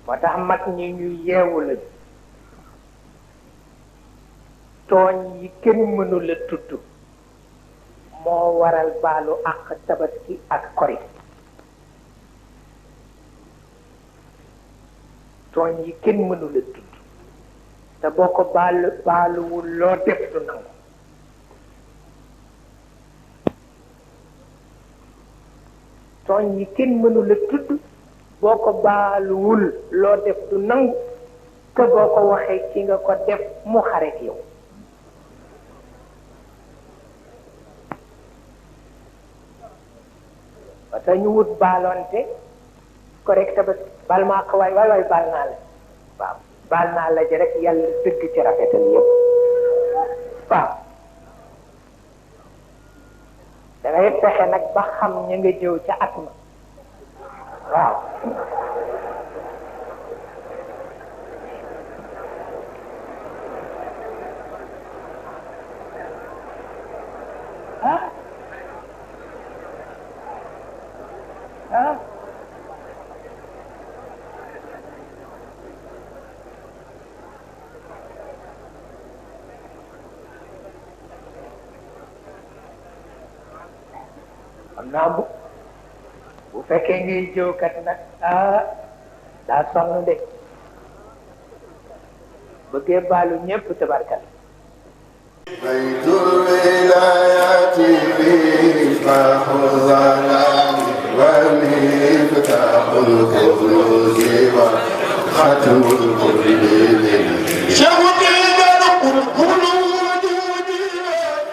moo tax mag ñi ñu yeewu la tooñ yi kenn mënula tudd moo waral baalu ak tabaski ak kori tooñ yi kenn mënula tudd te boo ko baaluwul loo def du nangu tooñ yi kenn mënula tudd boo ko baaluwul loo def du nangu te boo ko waxee ci nga ko def mu xaret yow parce que ñu wut baalonte correct ba bal maa ko waay baal naa la waaw baal naa la ji rek yàlla dëgg ci rafetal yëpp waaw da ngay fexe nag ba xam ña nga jëw ca at ma waaw xam naa bu fekkee ngay jëwkat nag daa sonn de bëggee baalu ñépp tabarkal بيت الولايات مفتاح الظلام ومفتاح الخلود وختم الكل